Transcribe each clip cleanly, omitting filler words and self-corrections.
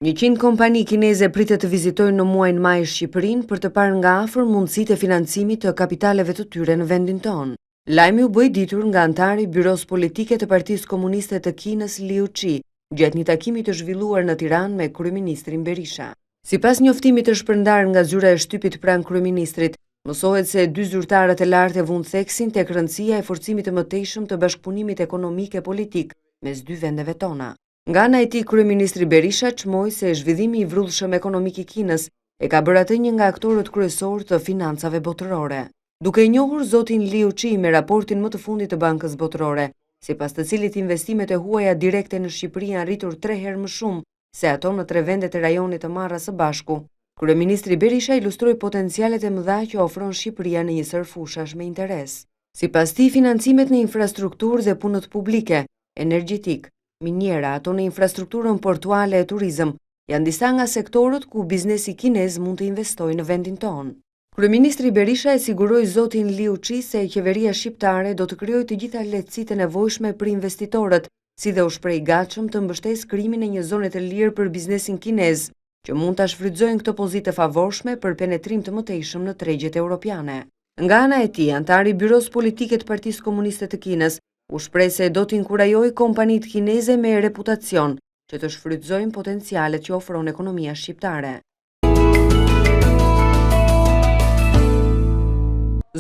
100 kompani kineze pritet të vizitojnë në muajin maj Shqipërinë për të parë nga afër mundësitë e financimit të kapitaleve të tyre në vendin tonë. Lajmi u bë i ditur nga anëtari i Byrosë Politike të Partisë Komuniste të Kinës Liu Qi, gjatë një takimi të zhvilluar në Tiranë me kryeministrin Berisha. Sipas njoftimit të shpërndarë nga zyra e shtypit pranë kryeministrit, mësohet se dy zyrtarët e lartë e vunë theksin tek rëndësia e forcimit të mëtejshëm të bashkëpunimit ekonomik e politik mes dy vendeve tona. Nga ana e tij, kryeministri Berisha çmoi se zhvillimi i vrullshëm ekonomik i Kinës e ka bërë atë një nga aktorët kryesorë të financave botërore. Duke e njohur zotin Liu Qi me raportin më të fundit të Bankës Botërore, sipas të cilit investimet e huaja direkte në Shqipëri janë rritur tre herë më shumë se ato në tre vendet e rajonit të marra së bashku, kryeministri Berisha ilustroi potencialet e mëdha që ofron Shqipëria në një sërë fushash me interes. Sipas tij, financimet në infrastrukturë dhe punët publike, energjetikë, miniera, ato në infrastrukturën portuale e turizëm, janë disa nga sektorët ku biznesi kinez mund të investojë në vendin tonë. Kryeministri Berisha e siguroi zotin Liu Qi se qeveria shqiptare do të krijojë të gjitha lehtësitë e nevojshme për investitorët, si dhe u shpreh i gatshëm të mbështesë krijimin e një zone të lirë për biznesin kinez, që mund ta shfrytëzojnë këtë pozitë të favorshme për penetrim të mëtejshëm në tregjet europiane. Nga ana e tij, anëtari i Byrosë Politike të Partisë Komuniste të Kinës, u shpreh se do të inkurajojë kompanitë kineze me reputacion që të shfrytëzojnë potencialet që ofron ekonomia shqiptare.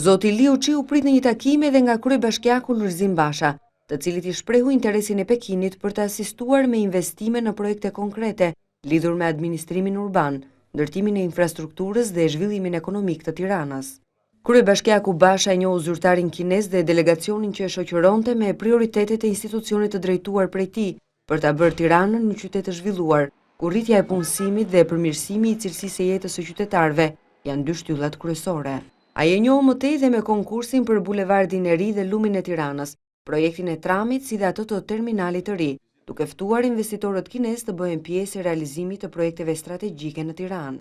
Zoti Liu Qi u prit në një takim edhe nga kryebashkiaku Lulzim Basha, të cilit i shprehu interesin e Pekinit për të asistuar me investime në projekte konkrete lidhur me administrimin urban, ndërtimin e infrastrukturës dhe zhvillimin ekonomik të Tiranës. Kryebashkiaku Basha e njohu zyrtarin kinez dhe delegacionin që e shoqëronte me prioritetet e institucionit të drejtuar prej tij për ta bërë Tiranën një qytet të zhvilluar, ku rritja e punësimit dhe përmirësimi i cilësisë së jetës së qytetarëve janë dy shtyllat kryesore. Ai e njohu më tej dhe me konkursin për Bulevardin e Ri dhe Lumin e Tiranës, projektin e tramit si dhe atë të terminalit të ri, duke ftuar investitorët kinezë të bëhen pjesë e realizimit të projekteve strategjike në Tiranë.